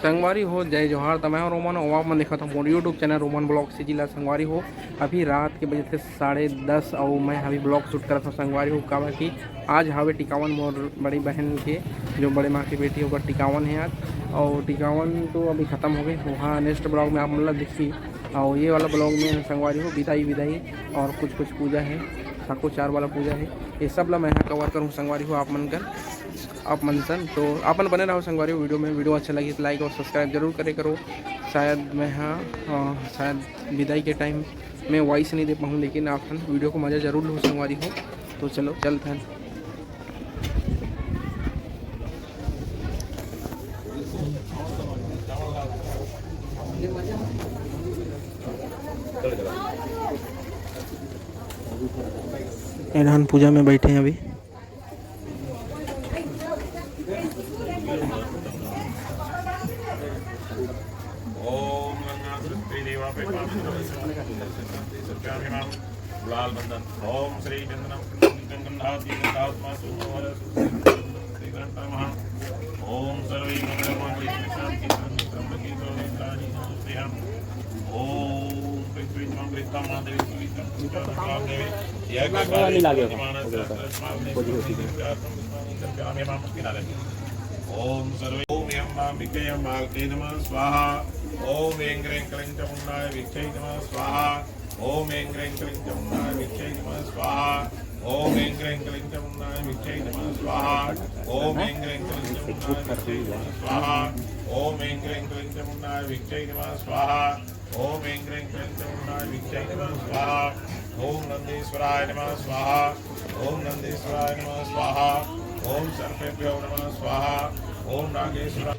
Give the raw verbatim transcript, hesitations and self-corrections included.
संगवारी हो, जय जोहार। त मैं हूं रोमन, अउ आप मन देखत हव मोर YouTube channel Roman blog CG ला। संगवारी हो, अभी रात के बजे थे साढ़े दस, अउ मैं अभी ब्लॉग शूट करत हव संगवारी हो, काबर कि आज हावे टिकावन मोर बड़ी बहन के, जो बड़े माँ की बेटी, ओकर टिकावन हे आज। अउ टिकावन तो अभी खत्म हो गए, वहाँ नेक्स्ट ब्लॉग में आप मन ला दिखी। अउ ये वाला ब्लॉग में संगवारी हो, बिदाई विदाई और कुछ कुछ पूजा है, ठाकुर चार वाला पूजा है, ये सब ला मैं यहाँ कवर करूँ संगवारी हो आप मन कर, आप मन सन। तो आप मन बने रहो संगवारी हो वीडियो में। वीडियो अच्छा लगी तो लाइक और सब्सक्राइब जरूर करे करो। शायद मैं हाँ, अ, शायद विदाई के टाइम में वॉइस नहीं दे पाऊँ, लेकिन आप मन वीडियो को मज़ा जरूर लो संगवारी हो। तो चलो चलते हैं। एनहन पूजा में बैठे हैं अभी। ओम गंगा सरस्वती देवा पे पावन गुलाल बंदन। ओम श्री चंदनम गंधाती गंधात्मा सोमवार। ओम सर्वे मंगल मांगल्ये शिवे शांति त्र्यंबके गौरी नारायणी नमोस्तुभ्यं। ओम पृथ्वी त्वं गृहीता माधवी सुवित्रं पूजा देवी। यह नहीं लागे। ओम सर्वे ओम यम मां विद्महे मालके नमः स्वाहा। ओम ऐं क्लीं क्लीं चामुंडाय विद्महे नमः स्वाहा। ओम ऐं क्लीं क्लीं चामुंडाय विद्महे नमः स्वाहा। ओम ऐं क्लीं क्लीं चामुंडाय विद्महे नमः स्वाहा। ओम ऐं क्लीं क्लीं चामुंडाय विद्महे नमः स्वाहा। ओम ऐं क्लीं क्लीं चामुंडाय विद्महे नमः स्वाहा। ओम ऐं क्लीं क्लीं चामुंडाय विद्महे नमः स्वाहा। ओम नंदीश्वराय नमः स्वाहा। ओम नंदीश्वराय नमः स्वाहा। ओम सर्पेभ्यो नमः स्वाहा। ओम नागेश्वराय